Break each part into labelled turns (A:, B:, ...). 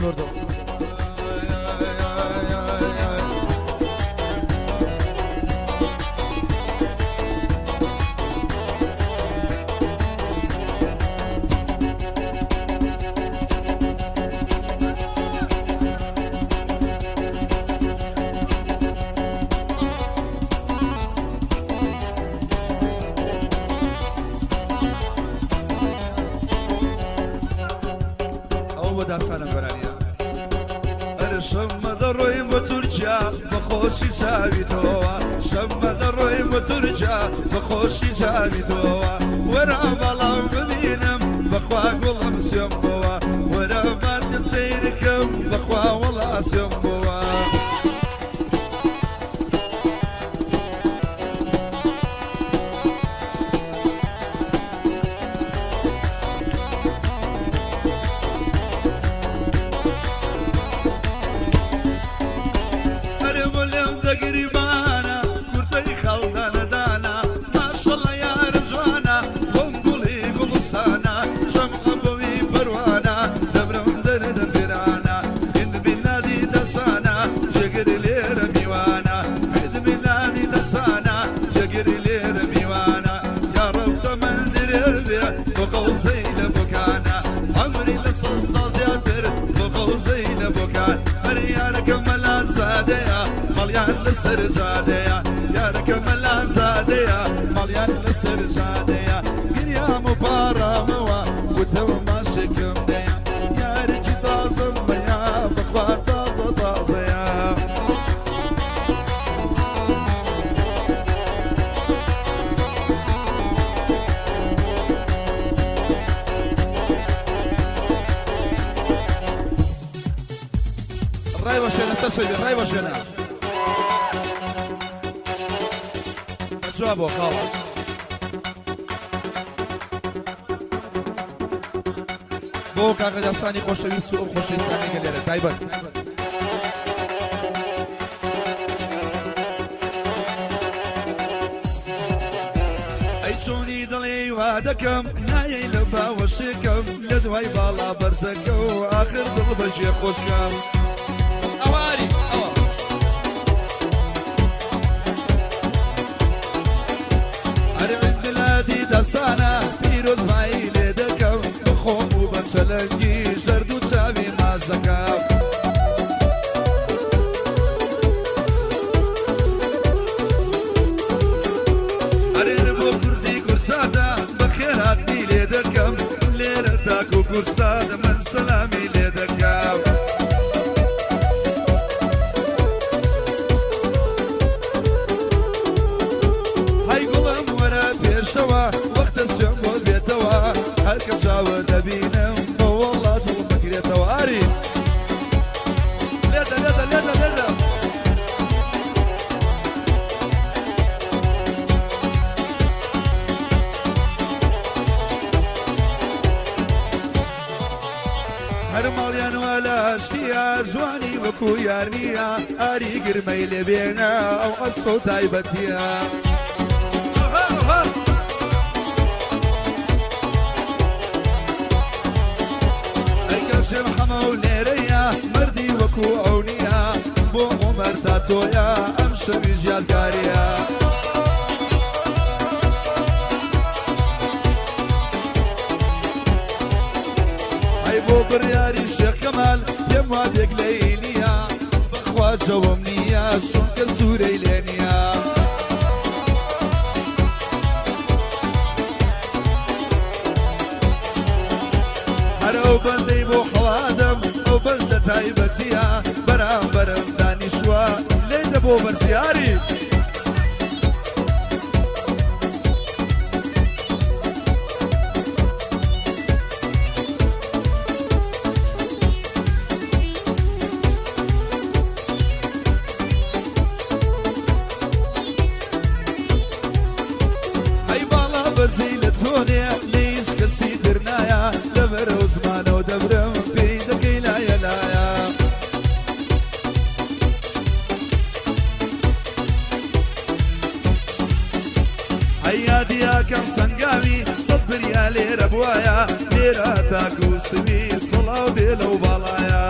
A: کوردۆ.
B: ئەوە بۆ داستانە گۆرانیە. ئەرێ شەممە دەڕۆین بۆ تورکیا بە خۆشی چاوی تۆوە، شەممە دەڕۆین بۆ تورکیا بە خۆشی چاوی تۆوە، وەرە بەڵام ببینم بەخوا گوڵم سوێم بۆوە، وەرە مارکە سەیرکەم بەخوا وەڵا سوێم بۆوە. ئەرێ بۆ لێم دەگریمانە کورتەی خەڵدانە دانا، ماشەڵڵا یارم جوانە بۆم گوڵی گوڵستانە، شەمعە بۆوی پەروانە دەمرم دەردم گرانە، هیند میلادی دەسانە جێگری لێرە میوانە، عید میلادی دەسانە جێگری لێرە میوانە، یاڕەب تەمەن درێژ بێ بۆ قەوزەی لە بۆکانە، عەمری لە سەد ساڵ زیاتر بۆ قەوزەی لە بۆکان. ئەرێ یارەکە مەلا زادەیە ماڵیان لەسەر جادەیە، یارەکە مەلا زادەیە ماڵیان لەسەر جادەیە، گریام و پاڕامەوە وتم ماشێکم دەیە، یارێکی تازەم هەیە بەخوا تازە تازەیە.
A: ڕای وەشێنە سەر شەوی ڕای وەشێنە جواب بۆ خاڵە. بۆ کاکە داستانی خۆشەویست و ئەو خۆشەویستانەی کە لێرە تایبەت.
B: ئەی چۆنی دڵی وا دەکەم نایەی لە باوەشێکم لە دوای باڵا بەرزەکە و ئاخر دڵ بەجێ خۆشکەم.
A: ئەوە ئاری ئەوە.
B: ئەرێ عید میلادی دەسانە پیرۆزبایی لێ دەکەم بەخۆم و بە چەلەنگی زەرد و چاوی ماچ دەکەم. ئەرێ بۆ کوردی کورساتە بەخێرهاتنی لێ دەکەم لێرە تاکو کورسات من سەلامی لێ دەکەم. هەی گوڵم وەرە پێشەوە وەختە سوێم بۆت بێتەوە هەر کە چاوت دەبینم بە وەڵا دڵم بکرێتەوە ئاری
A: لێدە لێدە لێدە لێدە.
B: هەر ماڵیان وا لە ئاشتیە جوانی وەکو یار نییە ئاری گرمەی لێ بێنە ئەو عەسڵ و تایبەتیە. ئەی کەشێم حەمە و لێرەیە مەردی وەکو ئەو نییە بۆ عومەر تا تۆیە ئەم شەویش یادگاریە. ئەی بۆ بڕیاری شێخ کەمال پێم وا بێ گلەیی نییە بەخوا جەوم نییە چونکە سوورەی لێ نییە. هەر ئەو بەندەی بۆ حەوادەم ئەو بەندە تایبەتیە بەرامبەرم دانیشتووە لێی دە بۆ بەرزیاری. ئەی باڵا بەرزی لە تۆنێ لە هیچ کەسی تر نایە لەبەر ئەو زمانەوە دەمرم پێی دەکەی لایە لایە. ئەی یادی ئەکەم سەنگاوی سەد بریا لێرە بوایە لێرە تاکو سوی سڵاو بێ لەو باڵایە.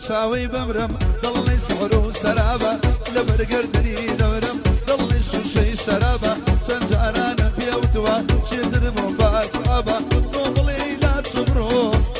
B: چاوەی بمرم دڵی سحر و سەرابە لەبەر گەردنی دەمرم دڵی شوشەی شەرابە چەند جارانم پێوتووە شێتت بۆم بە ئەسحابە تۆ بڵێی لا چوبڕۆ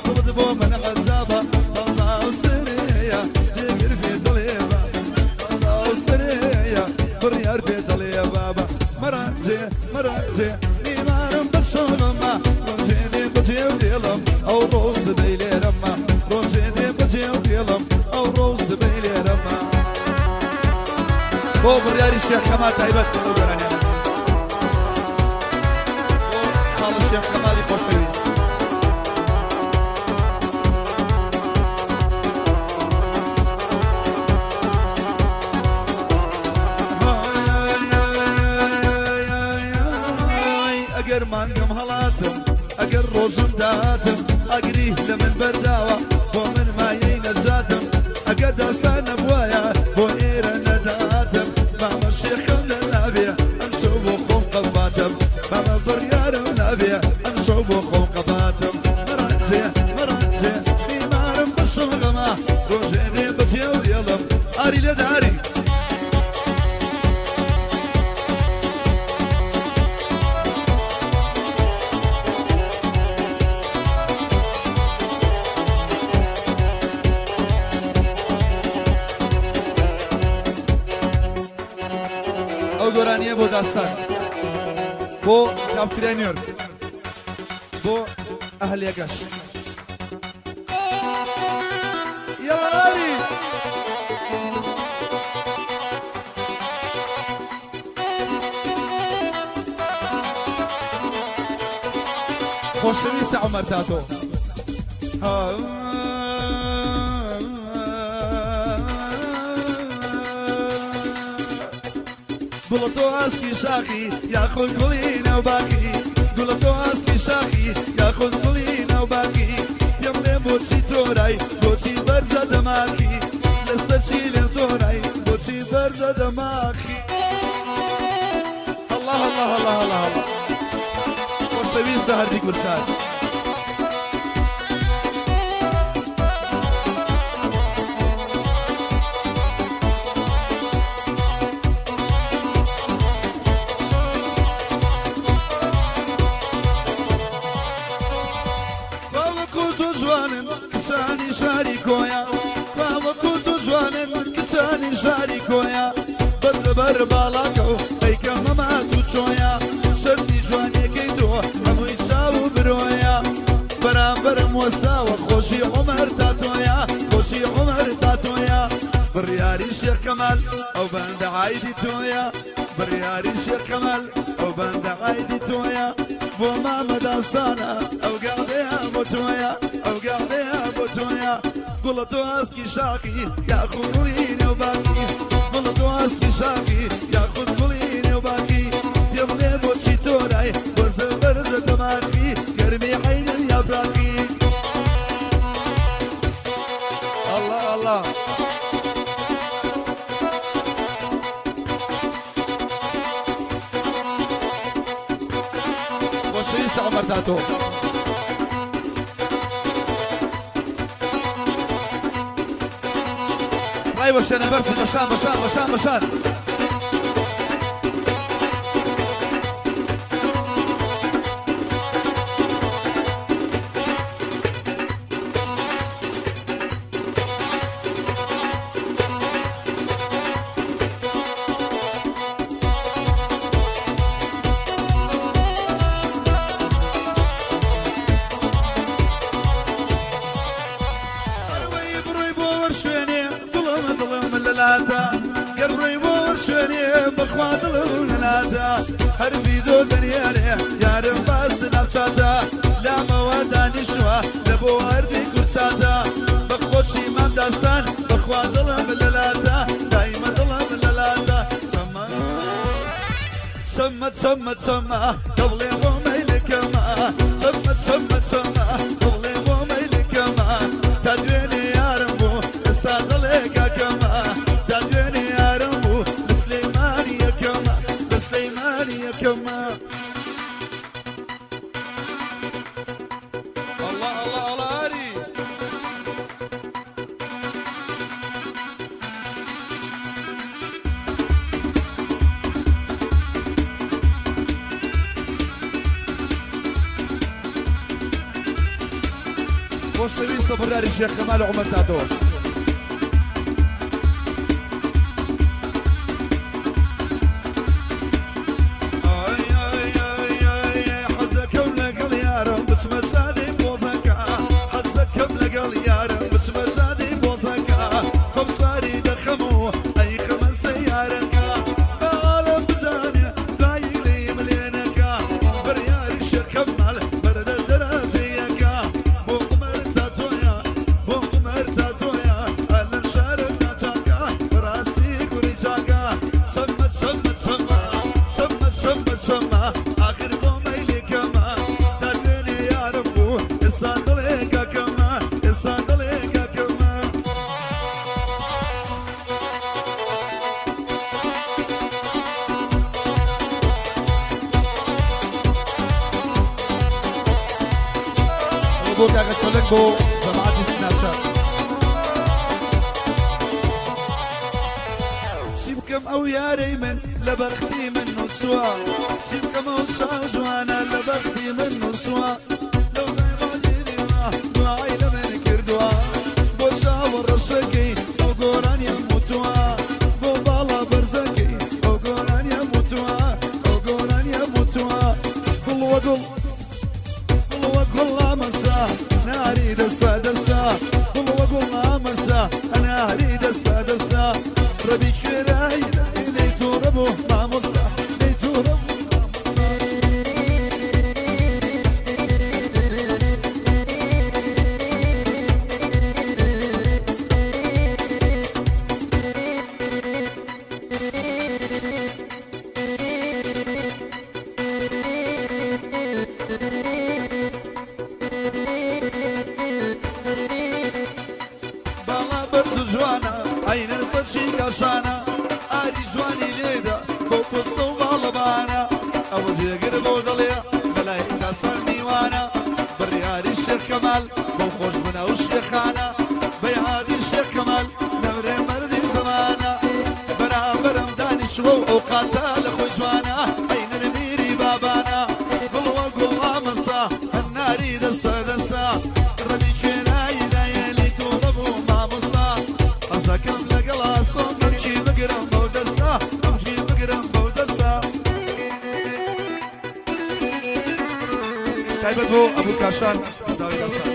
B: دڵت بۆ من عەزابە تازە و سرەیە جێگر پێ دڵێ بابە تازە و سرەیە بڕیار پێ دڵێ بابە مەڕەنجێ مەڕەنجێ بیمارم بە شەومە ڕۆژێ دێ بەجێ و دێڵم ئەو ڕۆژ سبەی لێرەمە ڕۆژێ دێ بەجێ و دێڵم ئەو ڕۆژ سبەی لێرەمە.
A: بۆ بڕیاری شێخ کەمال تایبەت لەو گۆرانیانە بۆ خاڵە شێخ کەمالی خۆشەویست.
B: ئەگەر مانگم هەڵاتم ئەگەر ڕۆژم داهاتم ئاگری لە من بەرداوە بۆ من مایەی نەجاتم ئەگەر داستان نەبوایە بۆ ئێرە نەداتم مامە شێخم لە نابێ ئەم شەو بۆ خۆم قەڵباتم مامە بڕیارم نابێ ئەم شەو بۆ خۆم قەباتم مەڕەنجێ مەڕەنجێ بیمارم بەشم غەما ڕۆژێ دێ بەجێ و دێڵم ئاری لێ داری.
A: ئەو گۆرانیە بۆ داستان بۆ کافتریای نیویۆرک بۆ ئەهلیەکەش. یاڵا ئاری. خۆشەویستە عومەر تاتۆ.
B: گوڵە تۆ ئاسکی شاخی یاخود گوڵی ناو باخی گوڵە تۆ ئاسکی شاخی یاخود گوڵی ناو باخی پێم بڵێ بۆچی تۆرای بۆچی بەرزە دەماخی لەسەر چی لێم تۆرای بۆچی بەرزە دەماخی.
A: اللە اللە اللە اللە اللە خۆشەویستە هەردی کورسات.
B: باوەکو تۆ جوانن کچانی شاری کۆیە باوەکو تۆ جوانن کچانی شاری کۆیە بەس لەبەر باڵاکە و ئەیکەمە مات و چۆیە شەرتی جوانیەکەی تۆ هەمووی چاو و برۆیە بەرامبەرم وەستاوە خۆشی عومەر تاتۆیە خۆشی عومەر تاتۆیە بڕیاری شێخ کەمال ئەو بەندە عایدی تۆیە بڕیاری شێخ کەمال ئەو بەندە عایدی تۆیە بۆ مامە داستانە ئەو گاڵەیە بۆ تۆیە ئەو گاڵەیە بۆ تۆیە گوڵە تۆ ئاسکی شاخی یاخود گوڵی نێو باخی گوڵە تۆ ئاسکی شاخی یاخود گوڵی نێو باخی پێ بڵێ بۆچی تۆرای بەرزە بەرزە دەماخی گەرمی عەینن یا براخی.
A: ئەڵا ئەڵا. خۆشەویستە عومەر تاتۆ. ڕای وەشێنە بەرزی بەشان بەشان بەشان بەشان.
B: ئەوەی بڕۆی بۆ وەر شوێنێ دڵم دڵم لەلاتە گەر بڕۆی بۆ وەر شوێنێ بەخوا دڵم لەلاتە هەر ڤیدۆ دەنێرێ یارم باس ناوچاتە لامەوە دانیشتووە لە بۆ هەردی کورساتە بەخۆشی مام داستان بەخوا دڵم لەلاتە دایمە دڵم لەلاتە چەمە چەمە چەمە چەمە دەبڵێ بۆ مەیلەکەمە چەمە چەمە چەمە دەبڵێ بۆ مەیلەکەمە تا دوێنێ یارم بوو ئێستا دەڵێ کاکەمە تا دوێنێ یارم بوو لە سلێمانی یەکەمە لە سلێمانی یەکەمە.
A: ئەڵا ئەڵا ئەڵا ئاری. خۆشەویست و بڕیاری شێخ کەمال و عومەر تاتۆ.
B: ئای ئای ئای ئای حەزەکەم لەگەڵ یارم بچمە جادەی بۆزەکە، حەزەکەم لەگەڵ یارم بچمە جادەی بۆزەکە، خۆم سواری دەخەم و ئەیخەمە سەیارەکە، با عالەم بزانێ دوایی لێیم لێ نەکا، بڕیاری شێخ کەمال بەردە دەرەجەیەکە، بۆ عومەر تاتۆیە بۆ عومەر تاتۆیە ئەلەم شارە ناچاکە، بەڕاستی کوڕی چاکە، چەمە چەمە چەمە چەمە چەمە چەمە ئاخر بۆ مەیلی کەمە، تا دوێنێ یارم بوو ئێستا دڵێ کاکەمە، ئێستا دڵێ کاکەمە.
A: ئەوە بۆ کاکە چەلەک بۆ جەماعەتی سناپچات.
B: چی بکەم ئەو یارەی من لە بەختی من نووسووە، چی بکەم ئەو چاو جوانە لە بەختی من نووسووە، لەو غەیبەتیریوە دوعای لە من کردووە، بۆ چاوە ڕەشەکەی ئەو گۆرانیەم وتووە، بۆ باڵا بەرزەکەی ئەو گۆرانیەم وتووە، ئەو گۆرانیەم وتووە، گوڵ وە گوڵ گوڵ وە گوڵ لامەسا ناری دەسا دەسا، گوڵ وە گوڵ لامەسا ناری دەسا دەسا، ڕەبی کوێرای لێی تووڕە بوو مامۆستا، لێی تووڕە بوو مامۆستا. باڵا بەرز و جوانە عەینەن بەچی کاشانە، ئاری جوانی لێدا بۆ پۆستە و باڵەبانە، ئەوە جێگر بۆ دەڵێ بەلای داسان میوانە، بڕیاری شێخ کەمال بۆ خۆشبوونە و شێخانە، بەیعادی شێخ کەمال نەمرێ مەردی زەمانە، بەرامبەرم دانیشتووە و ئەو قاتە لە خۆی جوانە، عەینەن میری بابانە، گوڵ وە گوڵ مامەسا هەناری دەسە دەسە، ڕەبی کوێرایی دایە لێی تووڕە بوو مامۆستا، حەزەکەم لەگەڵ ئاسۆ مەمکی بگرم بەو دەستا، مەمکی بگرم بەو دەستا.
A: تایبەت بۆ ئەبو کاشان سەداوی داسان.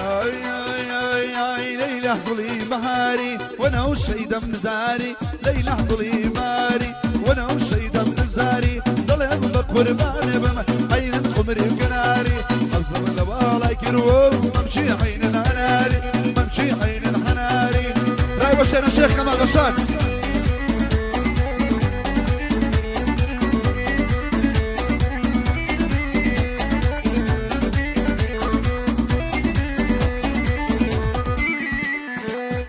B: ئای ئای ئای ئای لەیلا گوڵی بەهاری وەنەوشەی دەم نزاری، لەیلا گوڵی باری وەنەوشەی دەم نزاری، دڵێم بە قوربانێ بم عەینن قومری و گەناری، حەزم لە باڵای کردووە و مەمکی عەینن هەناری، مەمکی عەینن هەناری.
A: رای وەشێنە شێخ کەمال بەشار.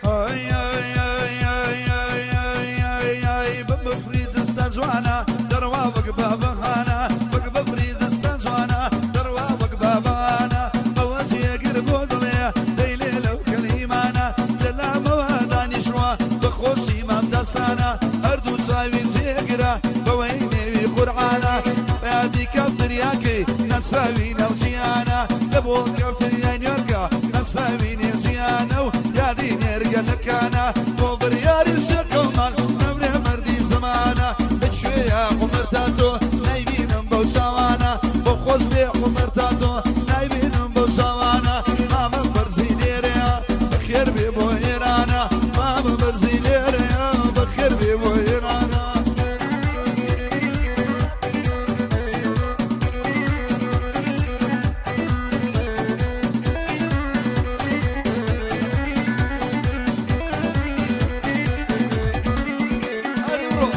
B: ئای ئای ئای ئای ئای ئای ئای ئای بە بەفری زستان جوانە دەڕوا وەک بابەهانە، وەک بەفری زستان جوانە دەڕوا وەک بابەهانە، ئەوە جێگر بۆ دڵێ دەیلێ لەو کەلیمانە، لە لامەوە دانیشتووە بە خۆشی مام داسانە، هەردوو چاوی جێگرە بەوەی نێوی قورعانە، بەیادی کەفتریاکەی ناسراوی ناو جیهانە، لە بۆ کەفتریای نیۆرکە ناسراوی نێو جیهانە و یادی نێرگەلەکانە، بۆ بڕیاری شێخ کەمال نەمرێ مەردی زەمانە، لەکوێیە عومەر تاتۆ نایبینم بەو چاوانە، بۆ خۆش بێ عومەر تاتۆ نایبینم بەو چاوانە، مامە بەرزی لێرەیە بەخێر بێ بۆ ئێرانە، مامە بەرزی لێرەیە بەخێر بێ بۆ ئێرانە. ئەری بڕۆ.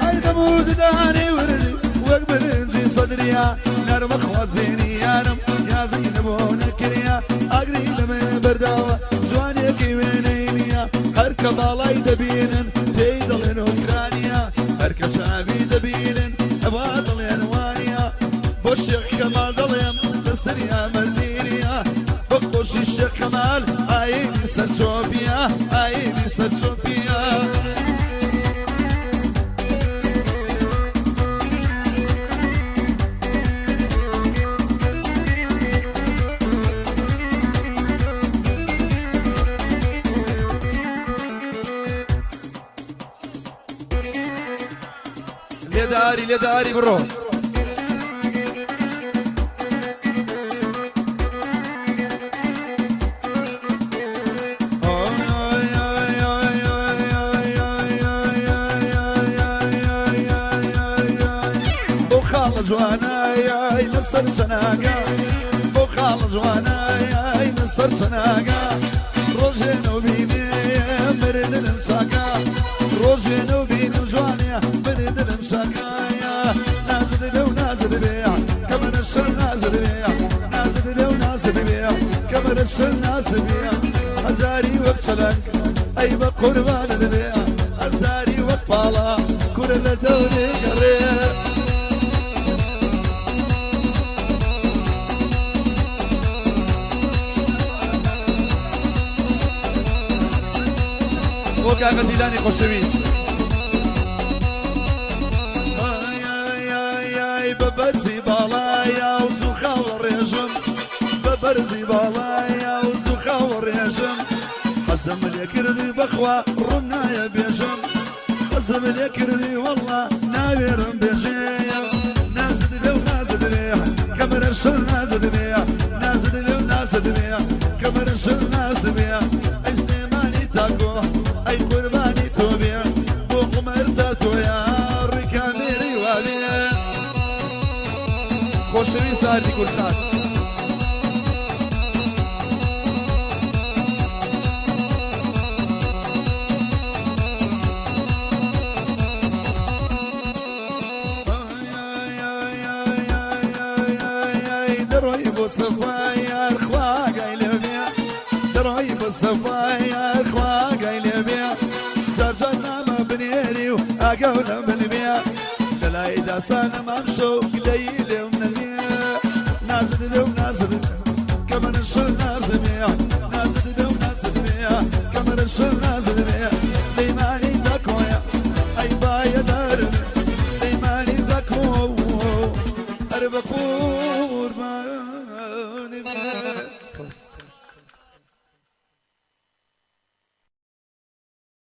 B: ئەی دەموو ددانی وردی وەک برنجی سەدریە، نەرمە خواز بێنی یارم. نازی نەبۆ نەکریا، ئاگری لەمێ بەرداوە، جوانێکی وێنەی نییە. هەر کە باڵای دەبینن پێی دەڵێن ئۆکرانیا، هەر کە چاوی دەبینن ئەوە دەڵێن وانییە. بۆ شێخ کەمال دەڵێم دەستریا مەردینیە، بە خۆشی شێخ کەمال ئاینی سەرچۆپیە، ئاینی سەرچۆپیە.
A: لێداری لێداری بڕۆ.
B: بۆ خاڵە جوانای لەسەر چەناگە، بۆ خاڵە جوانای لەسەر چەناگە، ڕۆژێ نەوبینێ مردنم چاکە، ڕۆژێ نەوبینم جوانە مردنم چاکایە. نازد بێ و نازد بێ کەمەرە شەر، نازد بێ، نازد بێ و نازد بێ کەمەرە شەر، نازد بێ. هەزاری وەک چەلەنگ ئەی بە قوربانت بێ، هەزاری وەک پاڵا کورە لە دەورێ گەڕێ.
A: بۆ کاکە دیلانی خۆشەویست.
B: ئای بە بەرزی باڵایە و زوو خاوە ڕێژم، بە بەرزی باڵایە و زوو خاوە ڕێژم، حەزم لێ کردی بەخوا ڕوون نایە بێژم، حەزم لێ کردی وەڵڵا ناوێرم بێژێم. نازد بێ و نازد بێ کەمەرە شەر، نازد بێ، نازد بێ و نازد بێ کەمەرە شەر، نازد بێ. ئەی سلێمانی تاکۆ ئەی قوربانی تۆ بێ، بۆ عومەر تا تۆیە ڕیکامێری وابێ.
A: خۆشەویست ئاردی کورسان.
B: دەڕۆی بۆ سەفایار خواگای لێبێ، دەڕۆی بۆ سەفایار.